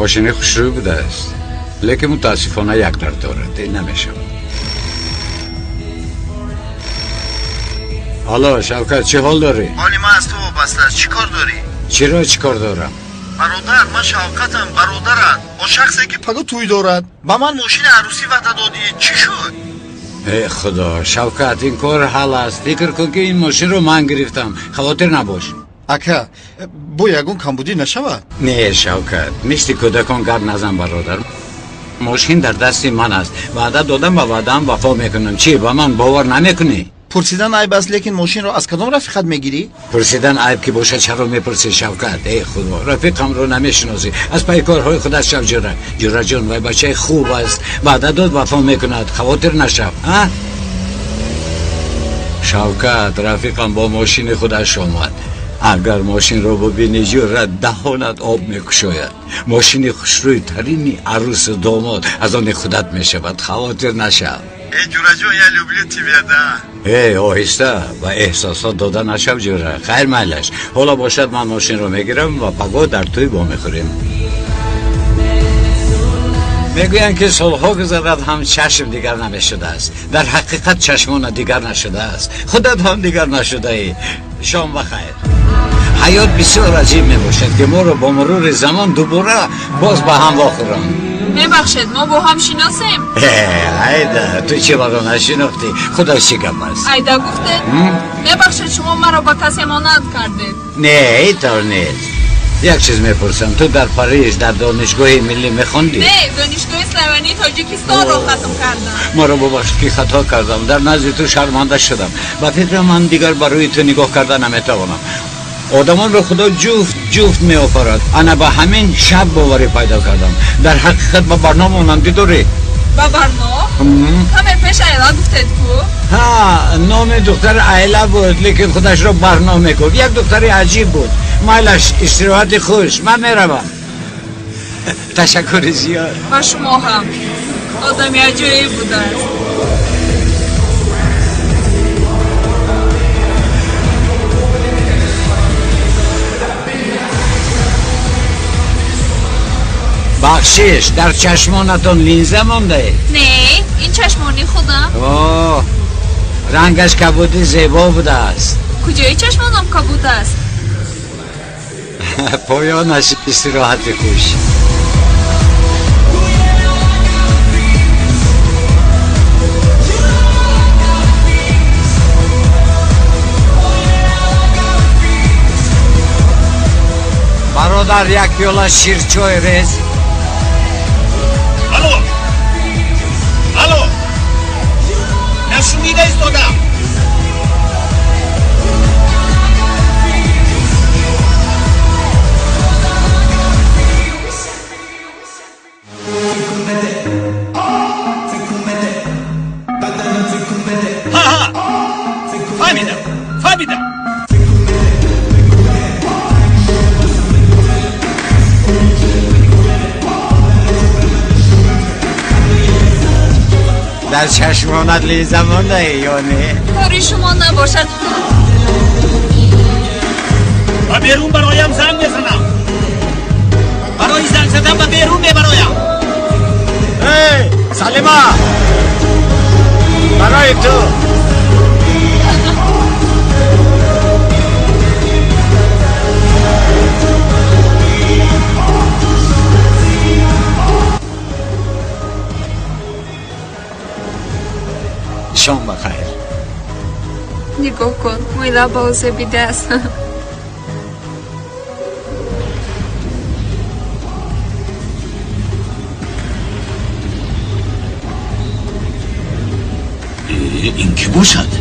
Мошини хушрӯй будааст, лекин мутаассифона як дард дорад, ин намешавад. Алло, Шавкат, чӣ ҳол дорӣ? Ҳоли ман аз ту вобаста аст. Чӣ кор дорӣ? Чиро чӣ кор дорам? Бародар, ман Шавкатам, бародарат. Он шахсе ки паго тӯй дорад. Ба ман мошини арӯсӣ ваъда додӣ. Чӣ шуд? Эй худо, Шавкат, ин кор ҳал аст. Фикр кун ки ин мошинро ман гирифтам. Хавотир набош. Ака, бо ягон камбудӣ нашавад? Не, Шавкат, мисли кӯдакон гап назан, бародар. Мошин дар дасти ман аст. Ваъда додам ва ваъдаам вафо мекунам. Чӣ, ба ман бовар намекунӣ? Пурсидан айб аст, лекин мошинро аз кадом рафиқат мегирӣ? Пурсидан айб ки бошад, чаро мепурсӣ, Шавкат? Эй худо, рафиқамро намешиносӣ. Аз пайи корҳои худат шав, ҷура. Ҷураҷон, вай бачаи хуб аст. Ваъда дод, вафо мекунад. Хавотир нашав, а? Шавкат, рафиқам бо мошини худаш омад. Агар мошинро бубинӣ, ҷура, даҳонат об мекушояд. Мошини хушрӯйтарини арӯсу домод аз они худат мешавад. Хавотир нашав. Эй, ҷураҷон, я люблю тебя, да. Эй, оҳиста, ба эҳсосот дода нашав, ҷура. Хайр, майлаш. Ҳоло бошад, ман мошинро мегирам ва пагоҳ дар тӯй вомехӯрем. Мегӯянд ки солҳо гузарад ҳам чашм дигар намешудааст. Дар ҳақиқат чашмона дигар нашудааст. Худат ҳам дигар нашудаӣ. Шом ба хайр. Ҳаёт бисёр аҷиб мебошад, ки моро бо мурури замон дубора боз ба ҳам вохӯранд. Мебахшед, мо бо ҳам шиносем? Айда, ту чӣ маро нашинохтӣ? Худо, чӣ гап аст? Айда гуфтед? Мебахшед, шумо маро ба касе монанд кардед. Не, ин тавр нест. Як чиз мепурсам, ту дар Париж дар донишгоҳи миллӣ мехондӣ? Не, донишгоҳи славянии Тоҷикистонро хатм кардам. Маро бубахшед ки хато кардам, дар назди ту шарманда шудам. Ба фикрам, ман дигар ба рӯи ту нигоҳ карда наметавонам. Одамонро худо ҷуфт ҷуфт меофарад. Ана ба ҳамин шаб боварӣ пайдо кардам. Дар ҳақиқат ба Барно монандӣ дорӣ. Ба Барно? Каме пеш Айла гуфтед ку? Ҳа, номи духтар Айла буд, лекин худашро Барно мегуфт. Як духтари аҷиб буд. Майлаш, истироҳати хуш, ман меравам. Ташаккури зиёд. Ба шумо ҳам. Одами аҷоиб будааст. Бахшиш, дар чашмонатон линза мондаед? Не, ин чашмони худам. О, рангаш кабуди зебо будааст. Куҷои чашмонам кабуд аст? Поёнаш. Истироҳати хуш. Бародар, як пиёла ширчой рез. Алло, алло, нашунида истодам. Ҳа, фаҳмидам, фаҳмидам. Дар чашмонат линза мондаи ё не? Кори шумо набошад. Ба берун бароям, занг мезанам. Барои занг задан ба берун мебароям. Эй, Салима, барои ту. Шом ба хайр. Нигоҳ кун, мӯи лабао зебидааст. Ин кӣ бошад?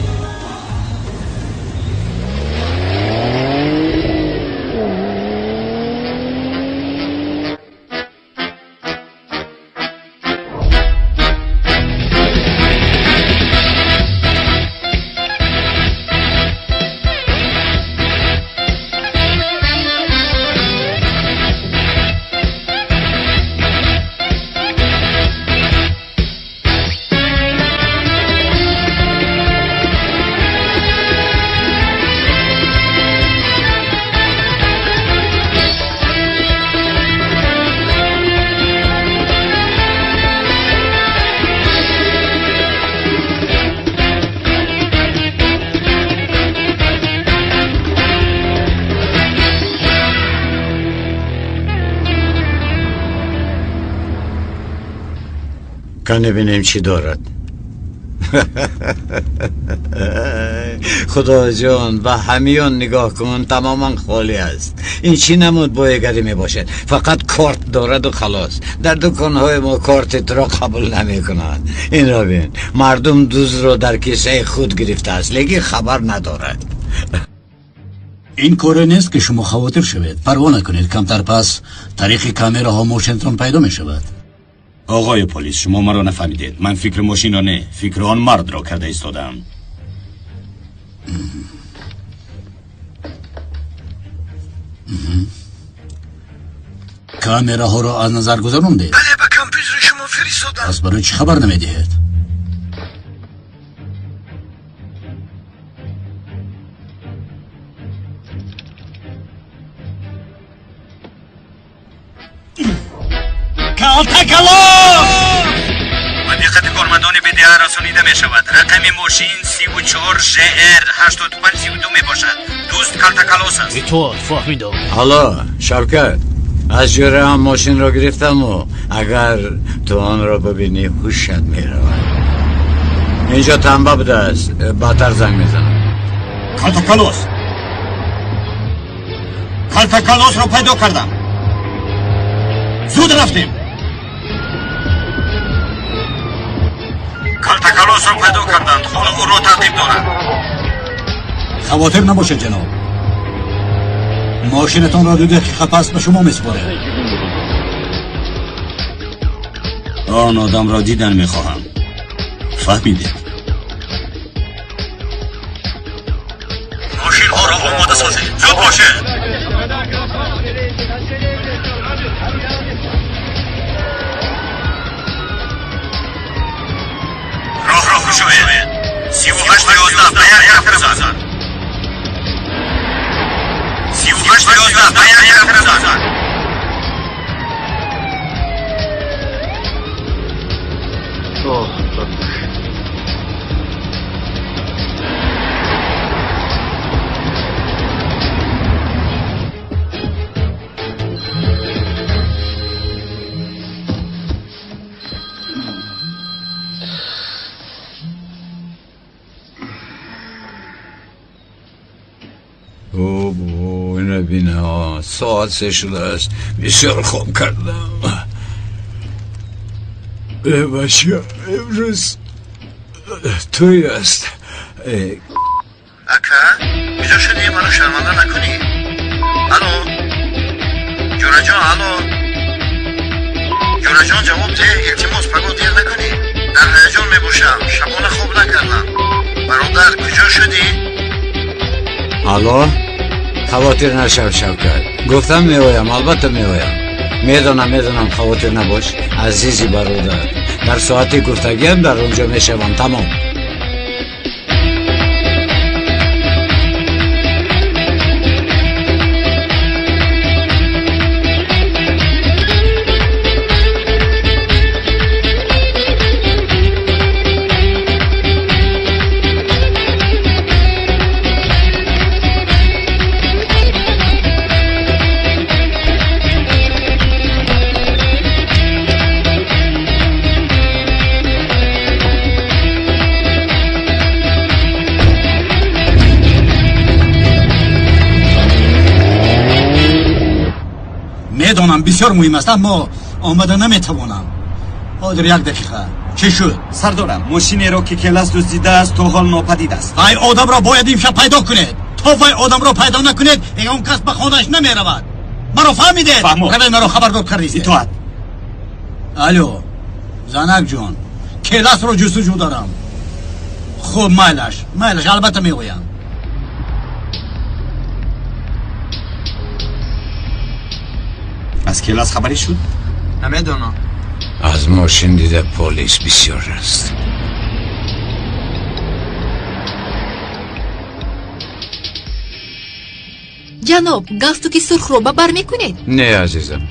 Кане бинем чӣ дорад. Худоҷон, ба ҳамиён нигоҳ кун, тамоман холӣ аст. Ин чӣ намуд боигарӣ мебошад? Фақат корт дораду халос. Дар дуконҳои мо корти туро қабул намекунанд. Инро бин, мардум дузро дар кисаи худ гирифтааст, лекин хабар надорад. Ин коре нест ки шумо хавотир шавед. Парво накунед, камтар пас тариқи камераҳо мошинтон пайдо мешавад. Оғои полис, шумо маро нафаҳмидед. Ман фикри мошинро не, фикри он мардро карда истодаам. Камераҳоро аз назар гузарондед? Бале, ба компютери шумо фиристодам. Пас барои чӣ хабар намедиҳед? Калтакалос! Ба диққати кормандони БДА расонида мешавад. Рақами мошин 34 ЖР 8532 мебошад. Дӯст Калтакалос аст. Итоат, фаҳмидам. Алло, Шавкат, аз ҷӯраам мошинро гирифтаму агар ту онро бибинӣ ҳушат меравад. Инҷо танба будааст, баъдтар занг мезанам. Калтакалос! Калтакалосро пайдо кардам. Зуд рафтем. Калтакалосро пайдо карданд. Ҳоло ӯро таъқиб доранд. Хавотир набошед, ҷаноб. Мошинатонро 2 дақиқа пас ба шумо месупорем. Он одамро дидан мехоҳам. Фаҳмидед? Мошинҳоро омода созед. Зуд бошед. Роҳро кушоед. 38 11 ба як тараф гузар. 38 11 ба як тараф гузар. ساعت 3 شده است. بسیار خواب کردم. بچه امروز توی است. اکا کجا شدی؟ منو شرمنده نکنی. الو جورا جان، الو جورا جان، جواب ده. التماس پگاه دیر نکنی. در هیجان میباشم، شبانه خواب نکردم. برادر کجا شدی؟ الو، хавотир нашав, Шавкат. Гуфтам меоям, албатта меоям. Медонам, хавотир набош, азизи бародар. Дар соати гуфтагиам дар онҷо мешавам. Тамом. Медонам бисёр муҳим аст, аммо омада наметавонам. Ҳозир 1 дақиқа. Чӣ шуд? Сардорам, мошинеро ки Келас дуздидааст то ҳол нопадид аст. Вай одамро бояд имшаб пайдо кунед. То вай одамро пайдо накунед, ягон кас ба хонааш намеравад. Маро фаҳмидед? Равед, маро хабардор кардед. Итоат. Алло, занакҷон, Келасро ҷустуҷӯ дорам. Хуб, майлаш, албатта меоям. Аз Келас хабарӣ шуд? Намедонам. Аз мошин дида полис бисёр аст. Ҷаноб, галстуки сурхро ба бар мекунед? Не, азизам.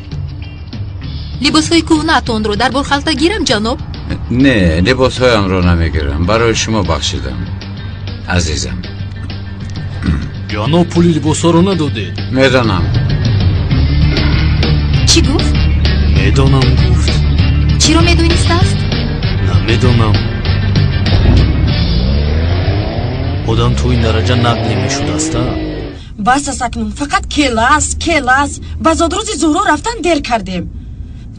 Либосҳои кӯҳнаатонро дар борхалта гирам, ҷаноб? Не, либосҳоямро намегирам. Барои шумо бахшидам, азизам. Ҷаноб, пули либосҳоро надодед. Медонам. Чӣ гуфт? Медонам гуфт. Чиро медонистааст? Намедонам. Одам то ин дараҷа нақлӣ мешудаст, а? Бас аст акнун, фақат келас, келас. Ба зодрӯзи Зуҳро рафтан дер кардем.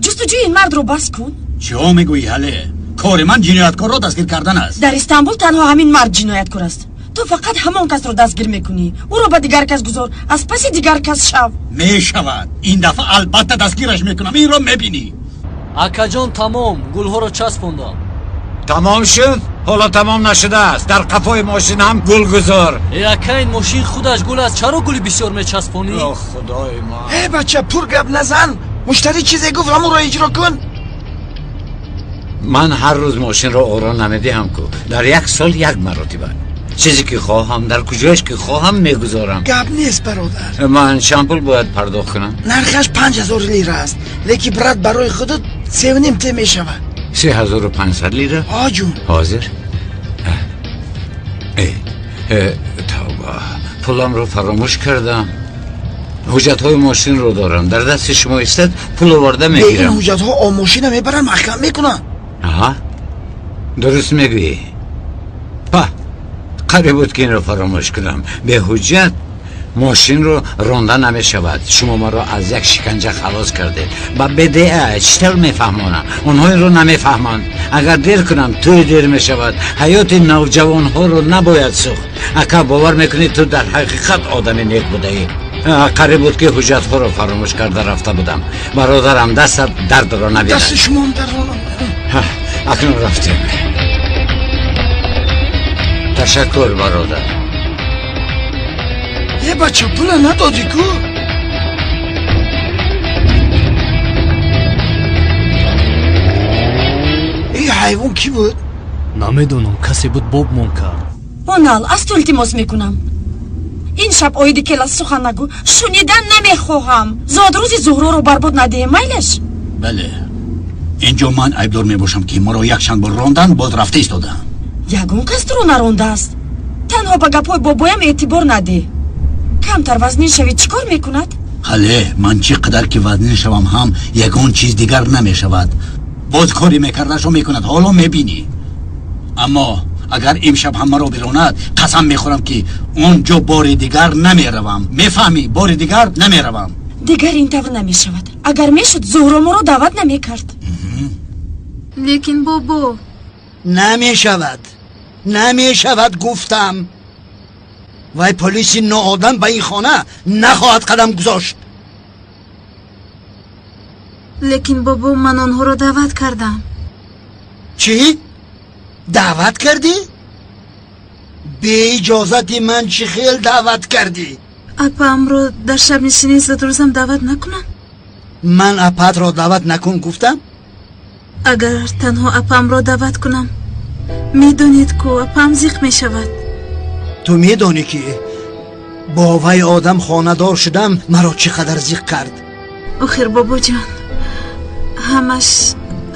Ҷустуҷӯи ин мардро бас кун. Чиҳо мегӯӣ, ҳале? Кори ман ҷинояткорро дастгир кардан аст. Дар Истанбул танҳо ҳамин мард ҷинояткор аст. Ту фақат ҳамон касро дастгир мекунӣ. Ӯро ба дигар кас гузор, аз паси дигар кас шав. Мешавад. Ин дафъа албатта дастгираш мекунам. Инро мебинӣ. Акаҷон, тамом, гулҳоро часпондам. Тамом шуд? Ҳоло тамом нашудааст. Дар қафои мошин ҳам гул гузор. Э, ака, ин мошин худаш гул аст. Чаро гули бисёр мечаспонӣ? О, худои ман. Э, бача, пур гап назан. Муштарӣ чизе гуфт, ҳамонро иҷро кун. Ман ҳар рӯз мошинро оро намедиҳам ку. Дар як сол як маротиба. Чизе ки хоҳам, дар куҷояш ки хоҳам мегузорам. Гап нест, бародар. Ман чанд пул бояд пардохт кунам? Нархаш 5000 лира аст, лекин брат, барои худат 3,5 те мешавад. 3500 лира? Ҳо, ҷун. Ҳозир. Э, тавба, пуламро фаромӯш кардам. Ҳуҷҷатҳои мошинро дорам. Дар дасти шумо истад, пул оварда Бе ин мегирам. ҳуҷҷатҳо о мошина мебаранд, маҳкам мекунанд. Аҳа, дуруст мегӯӣ. Па, қариб буд ки инро фаромӯш кунам. Бе ҳуҷҷат мошинро ронда намешавад. Шумо маро аз як шиканҷа халос кардед. Ба БДА чӣ тавр мефаҳмонам? Онҳо инро намефаҳманд. Агар дер кунам, тӯй дер мешавад. Ҳаёти навҷавонҳоро набояд сӯхт. Ака, бовар мекунӣ, ту дар ҳақиқат одами нек будаӣ. Қариб буд ки ҳуҷҷатҳоро фаромӯш карда рафта будам. Бародарам, дастат дардро набинад. Дасти шумоам дардро Акнун рафтем. Ташаккур, бародар. Е, бача, пула надодӣ ку. Ин ҳайвон кӣ буд? Намедонам, касе буд, бобмон кард. Онал, аз ту илтимос мекунам. Ин шаб оиди келас сухан нагӯ. Шунидан намехоҳам. Зодрӯзи Зуҳроро барбод надиҳем, майлаш? Бале, инҷо ман айбдор мебошам, ки маро якчанд бор рондан, боз рафта истодаам. Ягон кас туро нарондааст. Танҳо ба гапҳои бобоям эътибор надеҳ. Камтар вазнин шавӣ, чӣ кор мекунад? Ҳале, ман чӣ қадар ки вазнин шавам ҳам, ягон чиз дигар намешавад. Боз кори мекардашо мекунад, ҳоло мебинӣ. Аммо агар имшаб ҳам маро биронад, қасам мехӯрам, ки он ҷо бори дигар намеравам. Мефаҳмӣ? Бори дигар намеравам. Дигар ин тавр намешавад. Агар мешуд, Зуҳро моро даъват намекард. Лекин бобо. Намешавад, намешавад, гуфтам. Вай полиси ноодам ба ин хона нахоҳад қадам гузошт. Лекин бобо, ман онҳоро даъват кардам. Чӣ даъват кардӣ? Беиҷозати ман чӣ хел даъват кардӣ? Апаамро дар шабнишинии зодрӯзам даъват накунам? Ман апаатро даъват накун гуфтам? Агар танҳо апаамро даъват кунам, медонед ку, апаам зиқ мешавад. Ту медонӣ, ки бо вай одам хонадор шудам маро чӣ қадар зиқ кард. Охир, бобоҷон, ҳамаш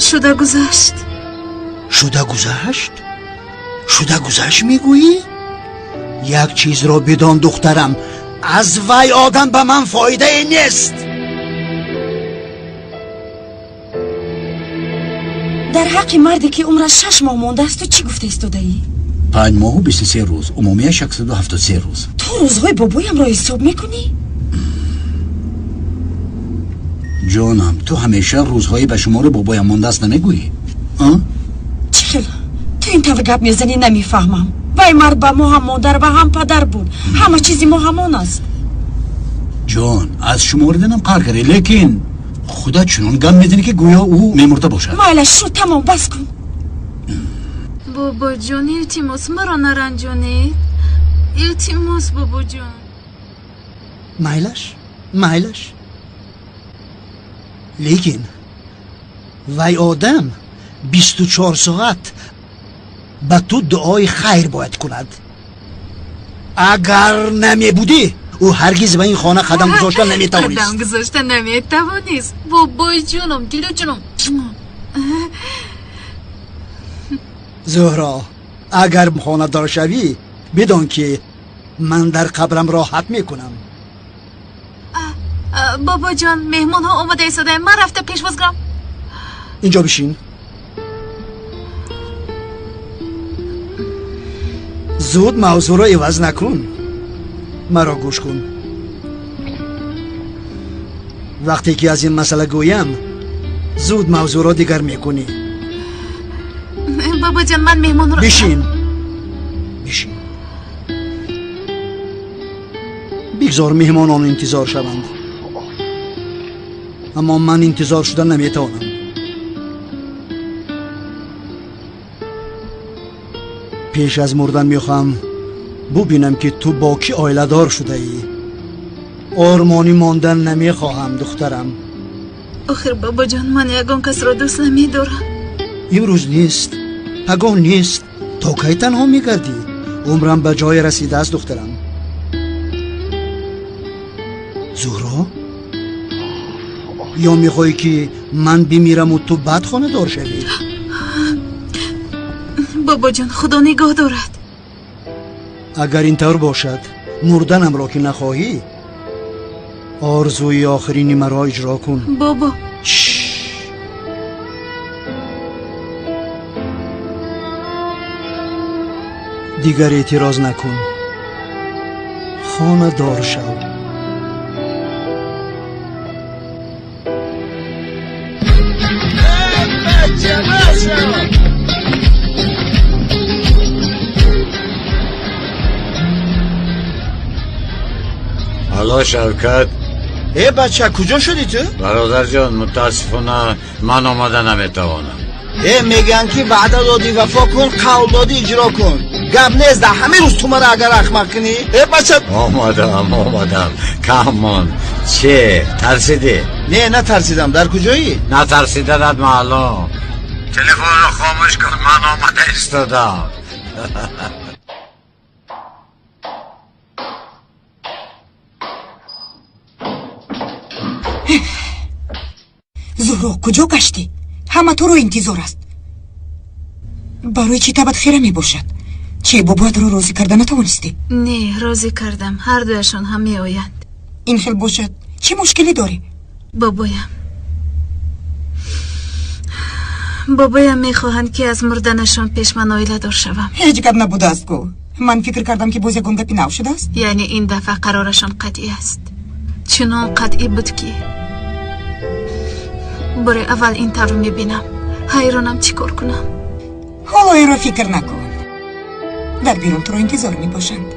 шуда гузашт. Шуда гузашт, шуда гузашт мегӯӣ? Як чизро бидон, духтарам, аз вай одам ба ман фоидае нест. Дар ҳаққи марде, ки умраш 6 моҳ мондааст, ту чӣ гуфта истодаӣ? 5 моҳу 23 рӯз, умумияш 173 рӯз. Ту рӯзҳои бобоямро ҳисоб мекунӣ? Ҷонам, ту ҳамеша рӯзҳои ба шумори бобоям мондааст намегӯӣ? Чӣ хел ту ин тавр гап мезанӣ, намефаҳмам. Вай мард ба мо ҳам модар ва ҳам падар буд. Ҳама чизи мо ҳамон аст. Ҷон, аз шумориданам қаҳр кардӣ, лекин худат чунон гап мезанӣ, ки гӯё ӯ мемурда бошад. Майлаш, шуд, тамом, бас кун. Бобоҷон, илтимос, маро наранҷонед, илтимос, бобоҷон. Майлаш, майлаш, лекин вай одам 24 соат ба ту дуои хайр бояд кунад. Агар намебудӣ, ӯ ҳаргиз ба ин хона қадам гузошта наметавонист. Қадам гузошта наметавонист. Бобои ҷоном, дилоҷоном. Зуҳро, агар хонадор шавӣ, бидон, ки ман дар қабрам роҳат мекунам. Бобоҷон, меҳмонҳо омода истодаем, ман рафта пешвоз гирам. Инҷо бишин. Зуд мавзӯъро иваз накун. Маро гӯш кун. Вақте ки аз ин масъала гӯям, зуд мавзӯъро дигар мекунӣ. Бобоҷон, ман меҳмонро бишин. Бишин. Бигзор меҳмонон интизор шаванд. Аммо ман интизор шуда наметавонам. Пеш аз мурдан мехоҳам бубинам, ки ту бо кӣ оиладор шудаӣ. Ормонӣ мондан намехоҳам, духтарам. Охир бобоҷон, ман ягон касро дӯст намедорам. Имрӯз нест, пагоҳ нест. То кай танҳо мегардӣ? Умрам ба ҷое расидааст, духтарам. Зуҳро, ё мехоҳӣ, ки ман бимираму ту баъд хонадор шавӣ? Бобоҷон, худо нигоҳ дорад. Агар ин тавр бошад, мурданамро ки нахоҳӣ, орзуи охирини маро иҷро кун. Бобо. Дигар эътироз накун. Хонадор шав. Алло, Шавкат. Э, бача, куҷо шудӣ ту? Бародарҷон, мутаассифона ман омада наметавонам. Э, мегӯянд, ки ваъда додӣ, вафо кун, қавл додӣ, иҷро кун. Гап нест, дар ҳамин рӯз ту мара агар ахмақ кунӣ. Э, бача. Омадам, омадам. Кам монд. Че, тарсидӣ? Не, натарсидам. Дар куҷоӣ? Натарсиданат маълум. Телефонро хомӯш кун, ман омада истодам. Зуҳро, куҷо гаштӣ? Ҳама туро интизор аст. Барои чӣ табат хира мебошад? Чӣ, бобоятро розӣ карда натавонистӣ? Не, розӣ кардам. Ҳар дуяшон ҳам меоянд. Ин хел бошад, чӣ мушкилӣ дорӣ? Бобоям, бобоям мехоҳанд, ки аз мурданашон пеш ман оиладор шавам. Ҳеҷ гап набудааст гӯ. Ман фикр кардам, ки боз ягон гапи нав шудааст. Яъне ин дафъа қарорашон қатъӣ аст. Чунон қатъӣ буд, ки бори аввал ин тавр мебинам. Ҳайронам, чӣ кор кунам. Ҳоло инро фикр накун. Дар берун туро интизор мебошанд.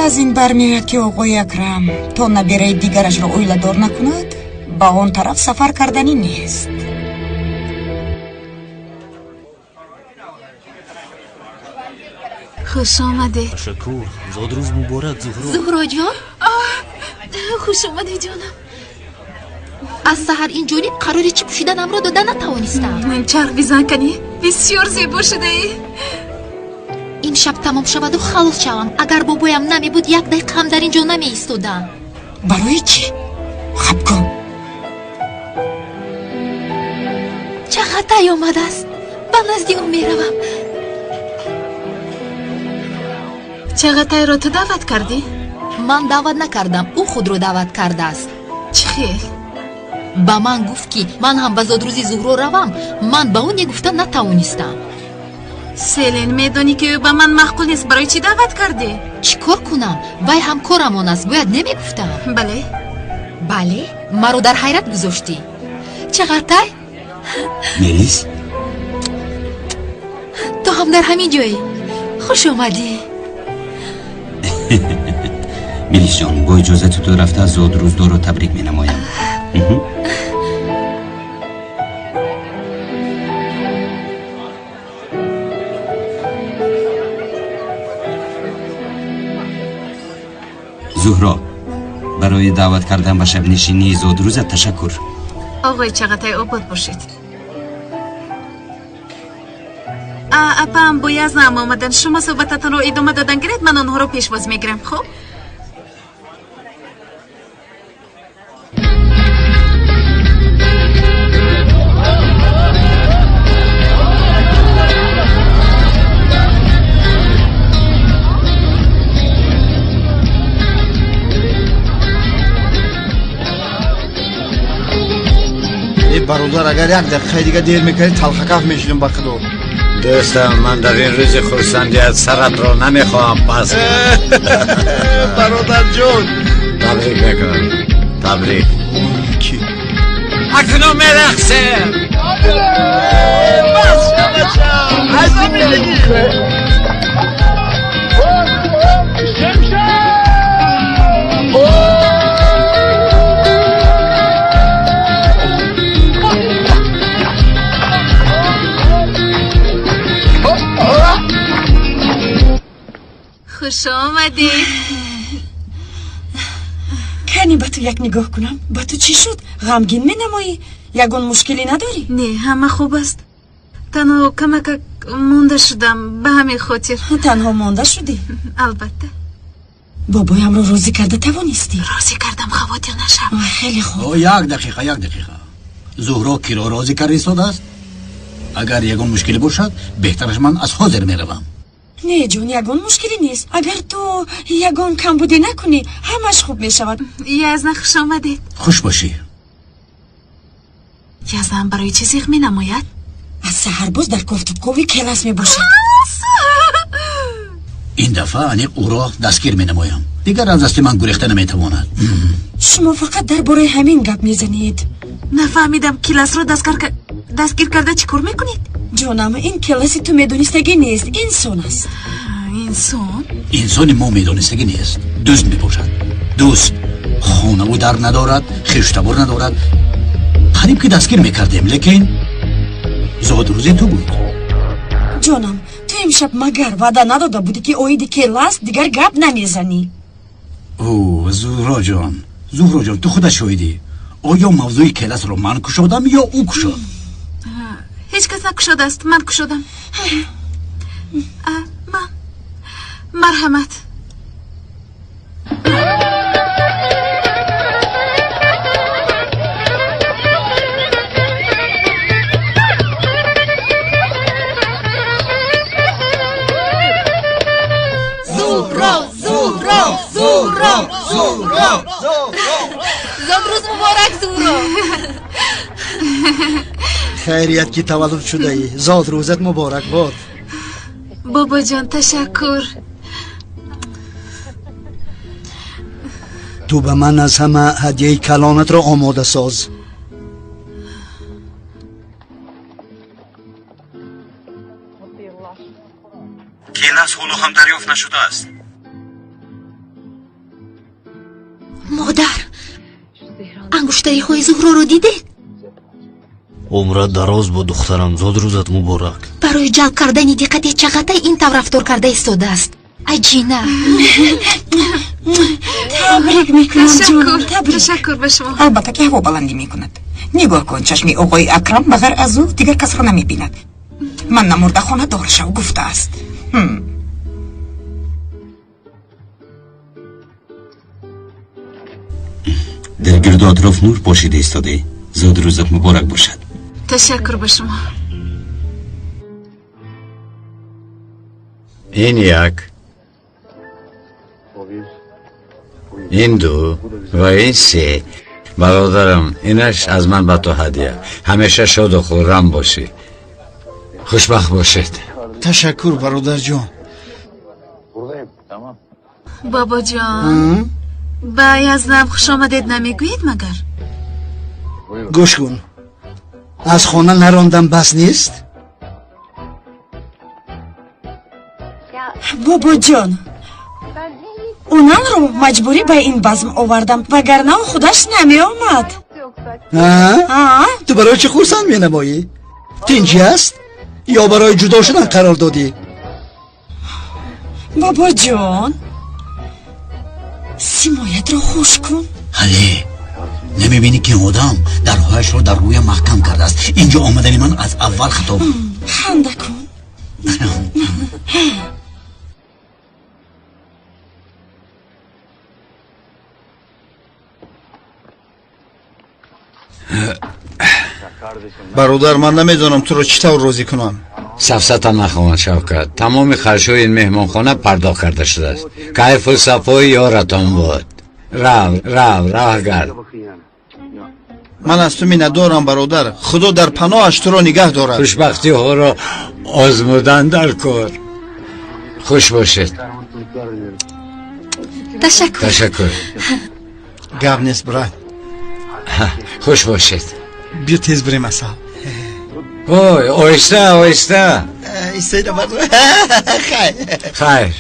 Аз ин бармеояд, ки оғои Акрам то набераи дигарашро оиладор накунад, ба он тараф сафар карданӣ нест. Хуш омадед. Ташаккур. Зодрӯз муборак, Зуҳро. Зуҳроҷон? Хуш омадед, ҷонам. Аз саҳар ин ҷониб қарори чӣ пӯшиданамро дода натавонистам. Чарх бизан, канӣ. Бисёр зебо шудаӣ. Имшаб тамом шаваду халос шавам. Агар бобоям намебуд, як дақиқа ҳам дар ин ҷо намеистодам. Барои чӣ? Хаб кун. Чағатай омадааст. Ба назди ӯ меравам. Чағатайро ту даъват кардӣ? Ман даъват накардам, ӯ худро даъват кардааст. Чӣ хел? Ба ман гуфт, ки ман ҳам ба зодрӯзи Зуҳро равам. Ман ба ӯ не гуфта натавонистам. Селин, медонӣ, ки ӯ ба ман маъқул нест. Барои чӣ даъват кардӣ? Чӣ кор кунам? Вай ҳамкорамон аст, бояд намегуфтам. Бале. Бале, маро дар ҳайрат гузоштӣ. Чағатай? Мелис? Ту ҳам дар ҳамин ҷоӣ. Хуш омадӣ. Мелисҷон, бо иҷозати ту рафта зодрӯздорро табрик менамоям. Зуҳро, барои даъват кардан ба шабнишинии зодрӯзат ташаккур. Оғои Чағатай, обод бошед. Апаам бо Язнаам омаданд. Шумо суҳбататонро идома додан гиред, ман онҳоро пешвоз мегирам. Хуб? Бародар, агар як дақиқаи дига дер мекардӣ, талхакаф мешудем ба худо. Дӯстам, ман дар ин рӯзи хурсандият саратро намехоҳам пас. Бародарҷон, табрик мекунам, табрик. Ки акнун мерақсем. Бас бача, азимидагӣ. Хуш омадед. Кани ба ту як нигоҳ кунам. Ба ту чӣ шуд? Ғамгин менамоӣ? Ягон мушкилӣ надорӣ? Не, ҳама хуб аст. Танҳо камакак монда шудам, ба ҳамин хотир. Танҳо монда шудӣ? Албатта. Бобоямро розӣ карда тавонистӣ? Розӣ кардам, хавотир нашав. Хеле хуб. Як дақиқа, як дақиқа. Зуҳро киро розӣ карда истодааст? Агар ягон мушкилӣ бошад, беҳтараш ман аз ҳозир меравам. Не ҷон, ягон мушкилӣ нест. Агар ту ягон камбудӣ накунӣ, ҳамаш хуб мешавад. Язна, хуш омадед. Хуш бошӣ. Язнам барои чӣ зиқ менамояд? Аз саҳар боз дар кофтукови келас мебошад. Ин дафъа аниқ ӯро дастгир менамоям. Дигар аз дасти ман гурехта наметавонад. Шумо фақат дар бораи ҳамин гап мезанед. Нафаҳмидам, келасро дастгир карда чӣ кор мекунед? Ҷонам, ин келаси ту медонистагӣ нест, инсон аст. Инсон? Инсони мо медонистагӣ нест. Дузд мебошад. Дузд. Хонаву дар надорад, хештабор надорад. Қариб ки дастгир мекардем, лекин зодрӯзи ту буд. Ҷонам, ту имшаб магар ваъда надода будӣ, ки оиди келас дигар гап намезанӣ? О, Зуҳроҷон, Зуҳроҷон, ту худат шоҳидӣ. Оё мавзӯи келасро ман кушодам ё ӯ кушод? Ҳеҷ кас накушодааст, ман кушодам. Ман. Марҳамат. Зуҳро, Зуҳро, Зуҳро, Зуҳро, зодрӯз муборак, Зуҳро. Хайрият ки таваллуд шудаӣ, зодрӯзат муборак бод. Бобоҷон, ташаккур. Ту ба ман аз ҳама ҳадияи калонатро омода соз. Келас ҳоло ҳам дарёфт нашудааст. Модар, ангуштариҳои Зуҳроро дидед? Умрат дароз бо духтарам, зодрӯзат муборак. Барои ҷалб кардани диққати Чағатай ин тавр рафтор карда истодааст. Аҷина. Табрик мекунам, ҷонам, табрик. Ташаккур ба шумо. Албатта ки ҳаво баландӣ мекунад. Нигоҳ кун, чашми оғои Акрам ба ғайр аз ӯ дигар касро намебинад. Ман намурда хонадор шав гуфтааст. Дар гирду атроф нур пошида истодаӣ. Зодрӯзат муборак бошад. Ташаккур ба шумо. Ин як, ин ду ва ин се. Бародарам, инаш аз ман ба ту ҳадия. Ҳамеша шоду хуррам бошӣ, хушбахт бошед. Ташаккур, бародарҷон. Бобоҷон, ба Язнам хуш омадед намегӯед магар? Гӯш кун, аз хона нарондам бас нест? Бобоҷон, унанро маҷбурӣ ба ин базм овардам, вагарна ӯ худаш намеомад. Ту барои чӣ хурсанд менамоӣ? Тинҷӣ аст ё барои ҷудо шудан қарор додӣ? Бобоҷон, симоятро хуш кун. Ҳале намебинӣ ки одам дарҳояшро дар рӯям маҳкам кардааст. Инҷо омадани ман аз аввал хато буд. Ханда кун. Бародар, ман намедонам туро чӣ тавр розӣ кунам. Сафсата нахоҳанд, Шавкат. Тамоми харҷҳои ин меҳмонхона пардохт карда шудааст. Кайфу сафои ёратон буд. Рав, рав, роҳ гард. Ман аз ту миннатдорам, бародар. Худо дар паноҳаш туро нигаҳ дорад. Хушбахтиҳоро озмудан дар кор. Хуш бошед. Ташаккур. Ташаккур. Гап нест, брат. Хуш бошед. Биё тез бирем, асал. Ой, оҳиста, оҳиста. Истоида, хайр. Хайр.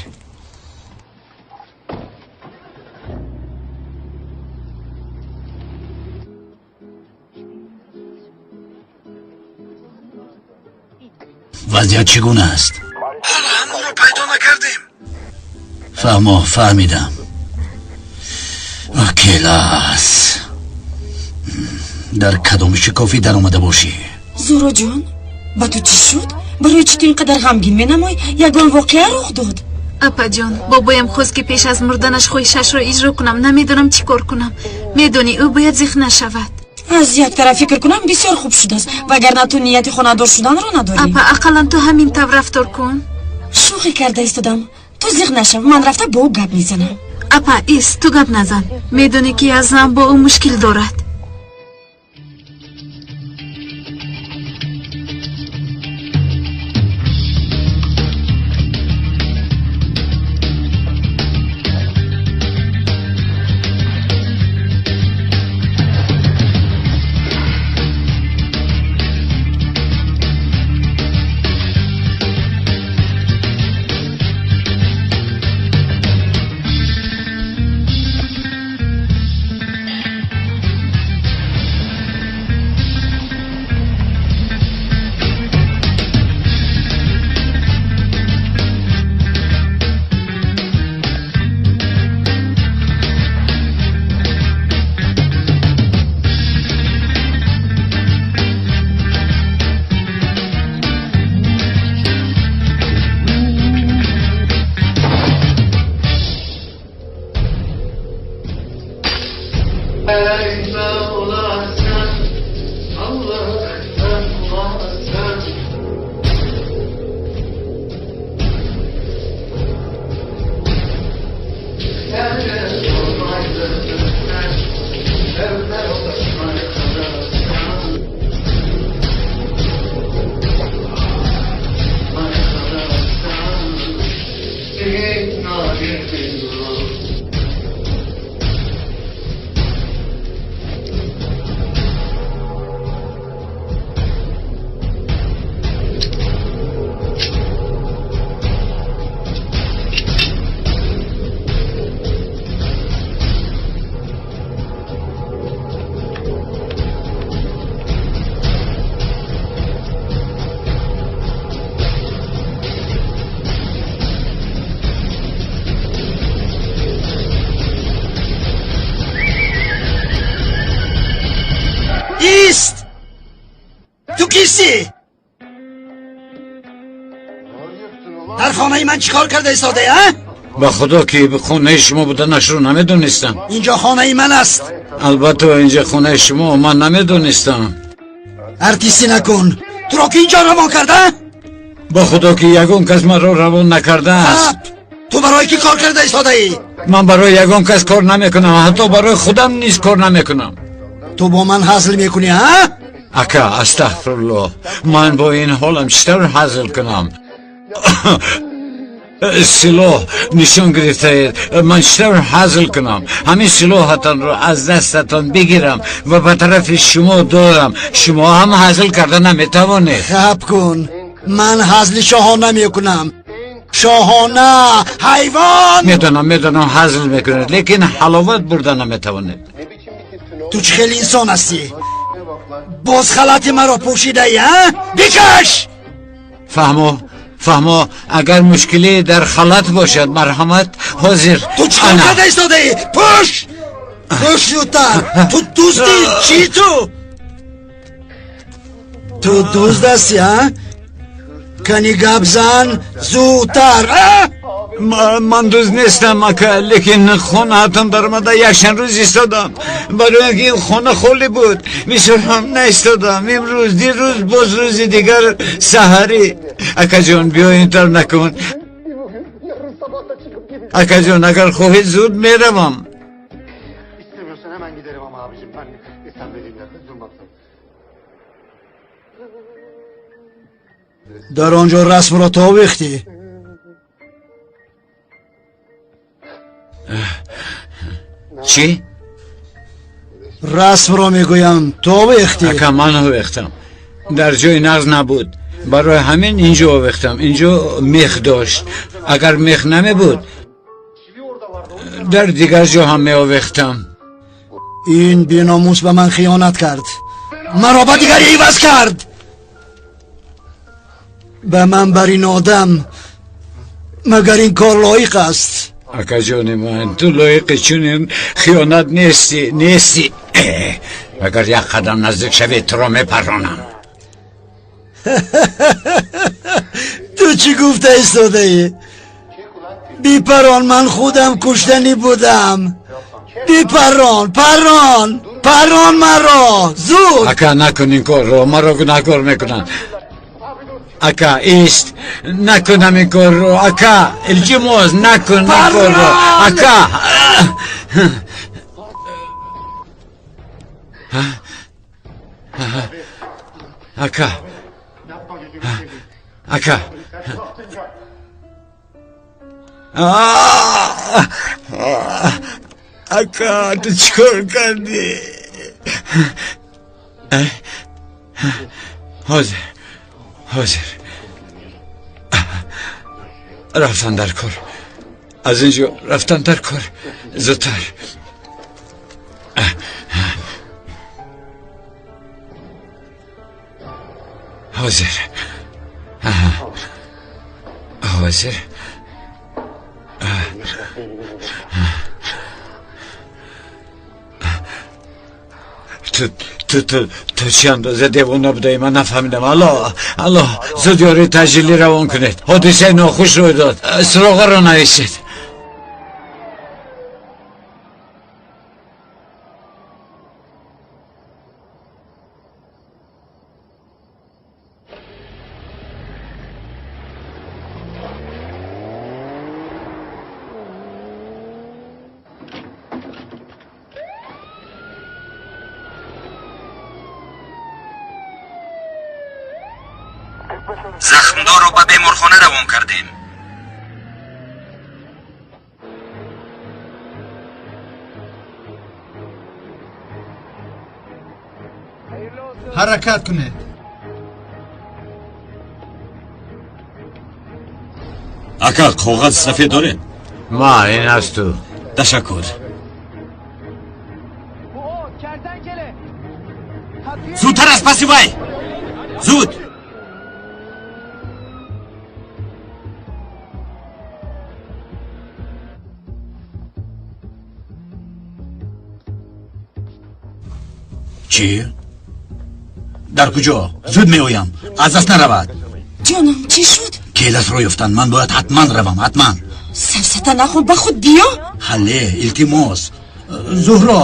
Вазъият чӣ гуна аст? Ҳоло ҳамонро пайдо накардем. Фаҳмо, фаҳмидам. Келас, дар кадом шикофӣ даромада бошӣ? Зуҳроҷон, ба ту чӣ шуд? Барои чӣ ту ин қадар ғамгин менамоӣ? Ягон воқеа рух дод? Апаҷон, бобоям хост, ки пеш аз мурданаш хоҳишашро иҷро кунам. Намедонам чӣ кор кунам. Медонӣ, ӯ бояд зиқ нашавад. Аз як тараф фикр кунам, бисёр хуб шудааст, вагарна ту нияти хонадор шуданро надорӣ. Апа, ақаллан ту ҳамин тавр рафтор кун. Шӯхӣ карда истодам. Ту зиқ нашав, ман рафта бо ӯ гап мезанам. Апа, ис, ту гап назан. Медонӣ, ки Язам бо ӯ мушкил дорад. Ист! Ту кистӣ? Дар хонаи ман чӣ кор карда истодаӣ, а? Ба худо, ки хонаи шумо буданашро намедонистам. Инҷо хонаи ман аст. Албатта, инҷо хонаи шумо, ман намедонистам. Артистӣ накун. Туро ки инҷо равон карда? Ба худо, ки ягон кас маро равон накардааст. Ту барои кӣ кор карда истодаӣ? Ман барои ягон кас кор намекунам, ҳатто барои худам низ кор намекунам. Ту бо ман ҳазл мекунӣ, ҳа? Ака, астағфируллоҳ, ман бо ин ҳолам чӣ тавр ҳазл кунам? Силоҳ нишон гирифтаед, ман чӣ тавр ҳазл кунам? Ҳамин силоҳатонро аз дастатон бигирам ва ба тарафи шумо дорам, шумо ҳам ҳазл карда наметавонед. Хаб кун, ман ҳазли шоҳона мекунам. Шоҳона, ҳайвон! Медонам, медонам, ҳазл мекунед, лекин ҳаловат бурда наметавонед. Ту чӣ хеле инсон ҳастӣ? Боз халати маро пӯшидаӣ, а? Бикаш! Фаҳмо, фаҳмо, агар мушкиле дар халат бошад, марҳамат, ҳозир. Ту чӣ кор карда истодаӣ? Пӯш! Пӯш зудтар! Ту дузди чӣ ту? Ту дузд ҳастӣ, а? Кани гап зан зудтар, а? Ман дузд нестам, ака, лекин хонаатон даромада якчанд рӯз истодам, барои ин ки ин хона холӣ буд. Бисёр ҳам наистодам. Имрӯз, дирӯз, боз рӯзи дигар саҳарӣ. Акаҷон, биё, ин тавр накун. Акаҷон, агар хоҳед, зуд меравам. Дар он ҷо расмро ту овехтӣ. Чӣ? Расмро мегӯям, ту овехтӣ. Ака, ман овехтам. Дар ҷои нағз набуд. Барои ҳамин инҷо овехтам. Инҷо мех дошт. Агар мех намебуд, дар дигар ҷо ҳам меовехтам. Ин беномус ба ман хиёнат кард. Маро ба дигаре иваз кард. Ба ман бар ин одам магар ин кор лоиқ аст? Акаҷони ман, ту лоиқи чунин хиёнат нестӣ, нестӣ. Агар як қадам наздик шавӣ, туро мепаронам. Ту чӣ гуфта истодаӣ? Бипарон, ман худам куштанӣ будам. Бипарон, парон, парон маро, зуд. Ака, накун ин корро, маро гунаҳкор мекунанд. Ака, ист, накунам ин корро. Ака, илтимос, накун ин корро. Ака. Ака, ака. Ака, ту чӣ кор кардӣ? Ҳозир, ҳозир. Рафтан дар кор. Аз ин ҷо рафтан дар кор. Зудтар. Ҳозир. Ҳозир. Ту чӣ андоза девона будаӣ, ман нафаҳмидам. Алло, алло, зуд ёрии таъҷилӣ равон кунед. Ҳодисаи нохуш рӯй дод. Суроғаро нависед. Захмдорро ба беморхона равон кардем. Ҳаракат кунед. Ака, коғази сафед доред? Ма, ин аст ту. Ташаккур. Зудтар аз паси вай! Зуд! Чӣ? Дар куҷо? Зуд меоям. Аз даст наравад. Ҷонам, чӣ шуд? Келасро ёфтанд. Ман бояд ҳатман равам, ҳатман. Сафсата нахӯр, ба худ биё. Ҳалле, илтимос. Зуҳро,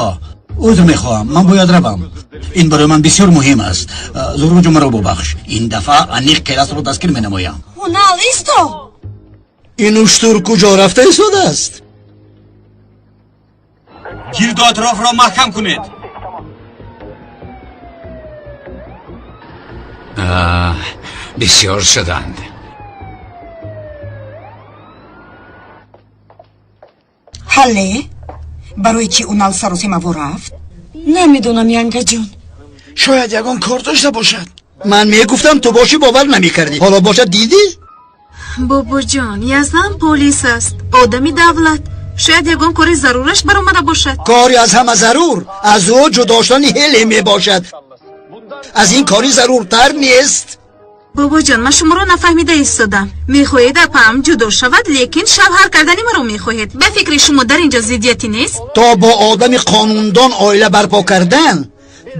узр мехоҳам, ман бояд равам. Ин барои ман бисёр муҳим аст. Зуҳро ҷон, маро бубахш. Ин дафъа аниқ келасро дастгир менамоям. Ҳунал, исто! Ин уштур куҷо рафта истодааст? Гирду атрофро маҳкам кунед. Бисёр шуданд. Ҳалле, барои чӣ Унал саросимаво рафт? Намедонам, янгаҷон. Шояд ягон кор дошта бошад. Ман мегуфтам ту бошӣ, бовар намекардӣ. Ҳоло бошад, дидӣ? Бобоҷон, Яздан полис аст, одами давлат. Шояд ягон кори зарураш баромада бошад. Кори аз ҳама зарур аз ӯ ҷудо шудани ҳеле мебошад. Аз ин кори заруртар нест. Бобоҷон, ман шуморо нафаҳмида истодам. Мехоҳед апаам ҷудо шавад, лекин шавҳар кардани маро мехоҳед. Ба фикри шумо дар ин ҷо зиддияте нест? То бо одами қонундон оила барпо кардан,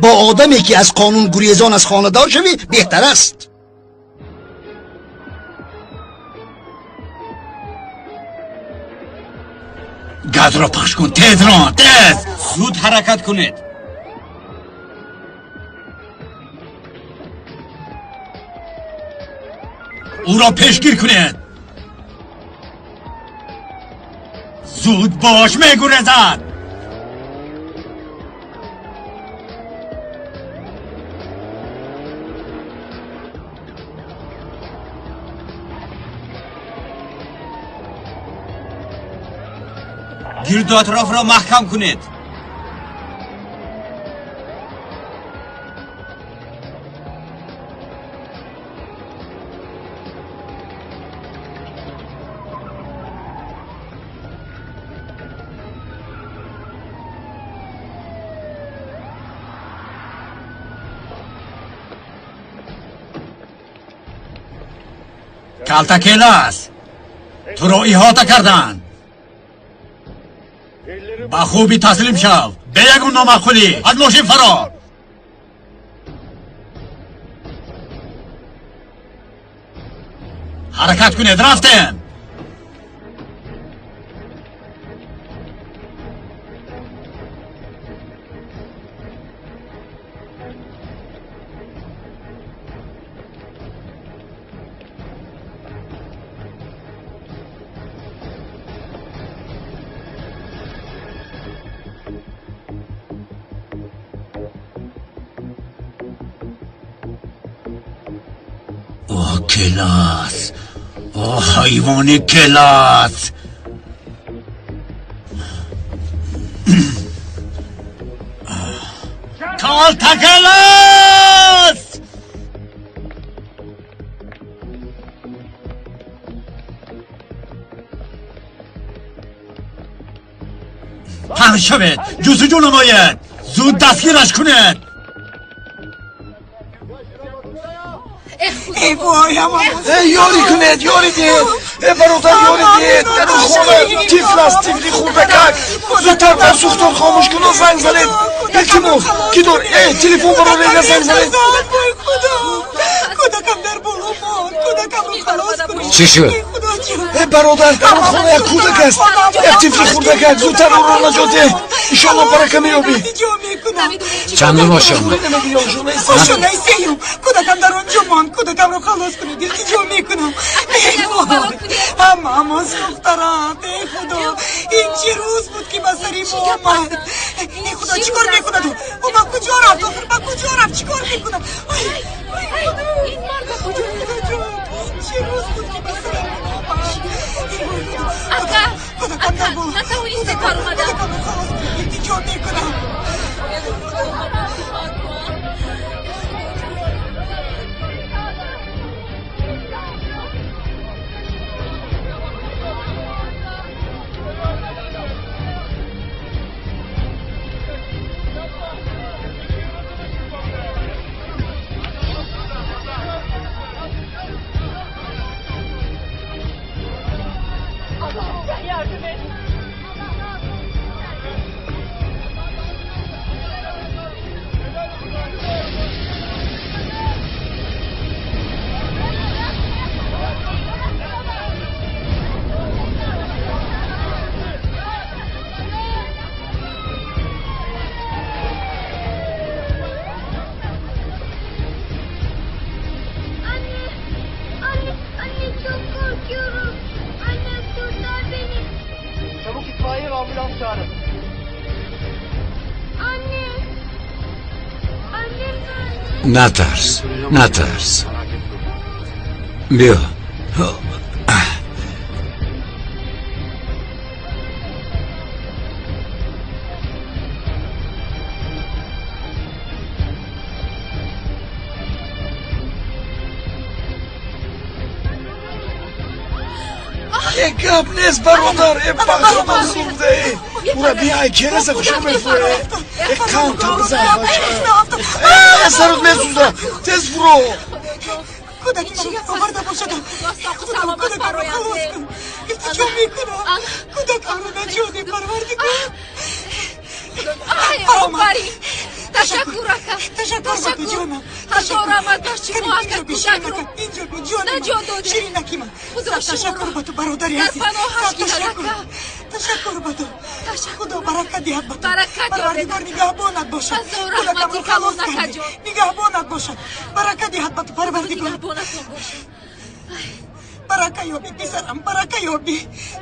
бо одаме ки аз қонун гурезон аз хонадор шавӣ беҳтар аст. Газро пахш кун, тез рон, тез! Зуд ҳаракат кунед. Ӯро пешгир кунед. Зуд бош, мегурезад. Гирду атрофро маҳкам кунед. Калтакелас, туро иҳота карданд. Ба хубӣ таслим шав, бе ягон номаъқулӣ аз мошин фаро. Ҳаракат кунед, рафтем. Келас, о ҳайвони Келас! Калтакелас! Паҳн шавед, ҷустуҷӯ намоед, зуд дастгираш кунед. Эй вой, Эй, ёрӣ кунед, ёрӣ диҳед. Эй, бародар, ёрӣ диҳед. Дар он хона тифл аст, тифли хурдакак. Зудтар дар сӯхтор хомӯш куну занг занед. Илтимос, ки дор? Эй, телефон барорега занг занед. Вой худо, кӯдакам дар боло монд, кӯдакамро халос кунед. Чӣ шуд? Эй, бародар, дар он хона як кӯдак аст, як тифли хурдакак. Зудтар ӯро наҷот деҳ. Иншоалло барака меёбӣ. Чандум ошёна? Ошёнаи сеюм. Кӯдакам дар он ҷо монд, кӯдакамро халос кунед, илтиҷо мекунам. Эй вой, ҳамаамон сӯхтаранд. Эй худо, ин чӣ рӯз буд, ки ба сари мо омад? Эй худо, чӣ кор мекунад ӯ? Ӯ ба куҷо рафт? Охир ба куҷо рафт? Чӣ кор мекунад? Ой, ой худо, худоҷон, ин чӣ рӯз буд, ки ба сари мо омад? Эй вой худо, кӯдакам дар боло, кӯдакамро халос кунед, илтиҷо мекунам. Натарс, натарс. Биё. Э, гап нест, бародар, э, бахшода сӯхтаи. Ура биай, келаса хушо мефурэ. Э, қанд бизан, бача. Э, сарот месӯза, тез фуро. Кӯдаки маро оварда бошад. Худо, кӯдакамро халос кун, илтиҷо мекунам. Кӯдакамро наҷот деҳ, парвардигор. Офарин, ташаккур ака, ташаккур ба ту, ҷонам. Ҳазор раҳмат ба шумо ака, кӯдакро инҷо бо ҷонам наҷот додед. Ширинакима, ташаккур ба ту, бародари дар азиз. паноҳаш гирад ака. Ташаккур ба ту, худо баракат диҳад ба ту. Баракат ёбед. Парвардигор нигаҳбонат бошад. Ҳазор Кӯдакамро раҳмати халос калон ака кардӣ. ҷон. Нигаҳбонат бошад, баракат диҳад ба ту парвардигор. Нигаҳбонатон бошад. Барака ёбӣ, писарам, барака ёбӣ.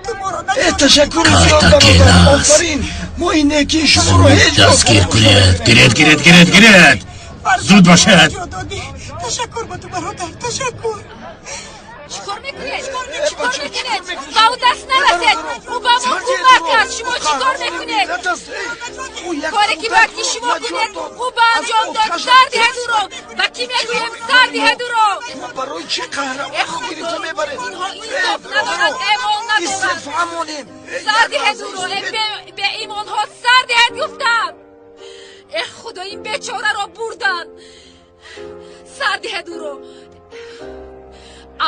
Ту моро Э, наҷот ташаккури зиёд, бародар, офарин. Мо ин некии шуморо ҳеҷ гоҳ Дастгир фаромӯш кунед. намекунем. Гиред, гиред, гиред, гиред. Зуд бошед. Наҷот додӣ. Ташаккур ба ту, бародар, ташаккур. Чикор мекунед? Чикор мекунед? Ба ӯ даст нарасед! Ӯ ба мо кӯмак кард! Шумо чикор мекунед? Коре ки бояд ки шумо кунед, ӯ ба анҷом дод. Сар диҳед ӯро! Ба кӣ мегӯем? Сар диҳед ӯро! Барои чӣ қаҳрамонро гирифта мебаред? Инҳо инсоф надоранд, эмон надоранд. Сар диҳед ӯро! Беимонҳо, сар диҳед гуфтам! Э худо, ин бечораро бурданд! Сар диҳед ӯро!